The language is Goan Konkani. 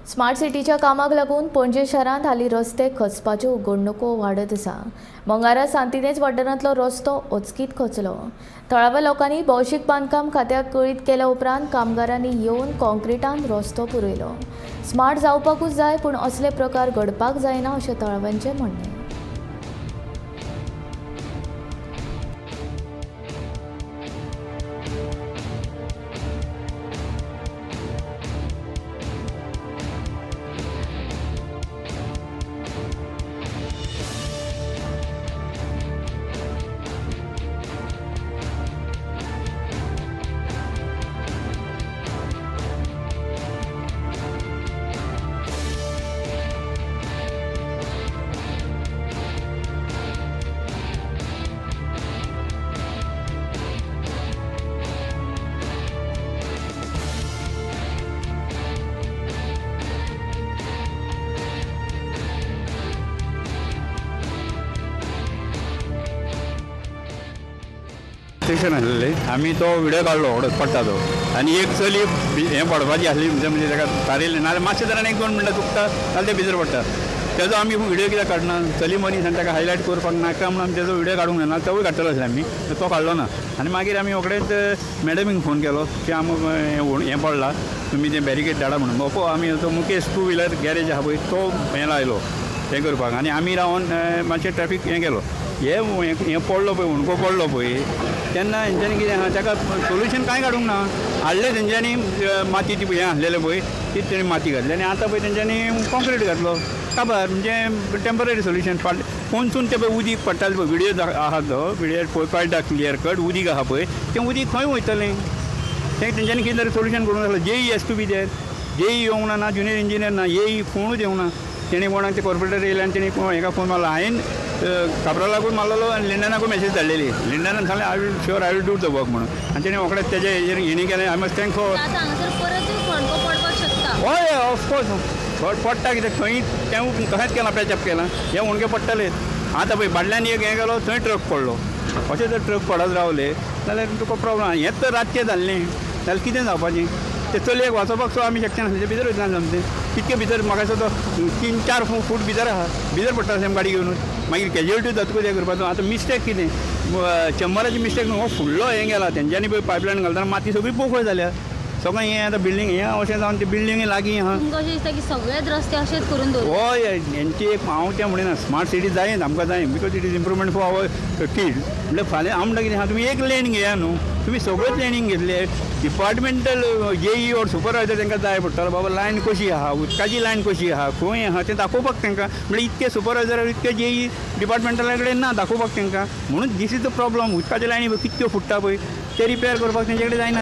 स्मार्ट सिटीच्या कामाक लागून पणजे शारांत हालीं रस्ते खचपाच्यो घडणुको वाडत आसा. मंगारा सांतिनेज वाठारांतलो रस्तो अचकीत खचलो. थळाव्या लोकांनी भौशीक बांदकाम खात्याक कळीत केल्या उपरांत कामगारांनी येवन कॉन्क्रिटान रस्तो पुरयलो. स्मार्ट जावपाकूच जाय, पूण असले प्रकार घडपाक जायना अशें थळाव्यांचें म्हणणें. स्टेशन आसलेले आमी तो व्हिडियो काडलो ओडत पडटा तो आनी एक चली हें पडपाची आसली म्हणजे ताका थारिल्लें नाजाल्यार मातशें जर एक दोन मिनटां चुकता जाल्यार ते भितर पडटा. तेजो आमी व्हिडियो कित्याक काडना, चली मनीस आनी ताका हायलायट करपाक नाका म्हणून आमी तेजो व्हिडियो काडूंक जायना, तोवूय काडटलो आसले आमी, तो काडलो ना. आनी मागीर आमी रोखडेच मॅडमीक फोन केलो की आमकां हें पडला, तुमी तें बॅरिकेड धाडा म्हणून. पळय आमी तो मुकेश टू व्हिलर गॅरेज आहा पळय तो हें लायलो हें करपाक आनी आमी रावन मातशें ट्रॅफीक हें केलो. हे पडलो पळय हुणको पडलो पळय तेन्ना हेंच्यांनी कितें आहा ताका सोल्युशन कांय काडूंक ना. हाडलें तेंच्यांनी माती ती हें आसलेलें पळय ती तेणी माती घातली आनी आतां पळय तेंच्यांनी कॉन्क्रीट घातलो. काबार म्हणजे टेंपररी सोल्युशन. पोनसून तें पळय उदीक पडटालें पळय व्हिडियो आहा तो व्हिडियो पळय कळटा क्लियर कट उदीक आहा पळय तें उदीक खंय वयतलें तें तेंच्यांनी कितें तरी सोल्युशन करूंक जाय. JE has to be there, JE येवंक ना, ना ज्युनियर इंजिनियर ना, एई कोणूच येवंक ना. तेणी कोणाक ते कॉर्पोरेटर येयले आनी तेणी हेका फोन मारलो. हांवें काब्रालाकूय मारलेलो आनी लिंडनाकूय मॅसेज धाडलेली. लिंडनान सांगलें I will sure I will do the work म्हणून आनी तेणी रोखडेंच तेजे हेजेर हेणी केलें. I must thank for. हय ऑफकोर्स पडटा कितें खंय तें तशेंच केलां पॅचअप केलां हे हुणके पडटले. आतां पळय बाडल्यान एक हें गेलो थंय ट्रक पडलो. अशें जर ट्रक पडत रावले जाल्यार तुका प्रॉब्लम. हेंच तर रातचें जाल्लें जाल्यार कितें जावपाचें. ते चलयेक वाचोवपाक सो आमी शक्य नासलें, भितर वयतना सामकें तितके भितर म्हाका दिसता तो 3-4 फूट भितर आहा, भितर पडटा अशें गाडी घेवन. मागीर कॅज्युअलिटी जातकूच हें करपाचो. आतां मिस्टेक कितें चेंबराची मिस्टेक न्हू, हो फुडलो हें गेला तेंच्यांनी पळय पायपलायन घालतना माती सगळी पोकळ जाल्या सगळें. हें आतां बिल्डींग हें अशें जावन ते बिल्डींग लागीं आहा. तुमकां अशें दिसता की सगळेच रस्ते अशेंच करून दवरले? हय, हेंची एक हांव तें म्हणिना स्मार्ट सिटी जायच आमकां जाय because it is improvement for our kids. म्हणल्यार फाल्यां हांव म्हणटा कितें आहा तुमी एक लेन घेया न्हू, तुमी सगळ्योच लेनींग घेतले. डिपार्टमेंटल जेई ऑर सुपरवायजर तांकां जाय पडटलो बाबा लायन कशी आहा, उदकाची लायन कशी आहा, खंय आहा तें दाखोवपाक तांकां. म्हणल्यार इतके सुपरवायजर इतके जेई डिपार्टमेंटला कडेन ना दाखोवपाक तांकां. म्हणून दीस is the problem. उदकाचे लायनी कितक्यो फुट्टा पळय ते रिपेर करपाक तेंचे कडेन जायना.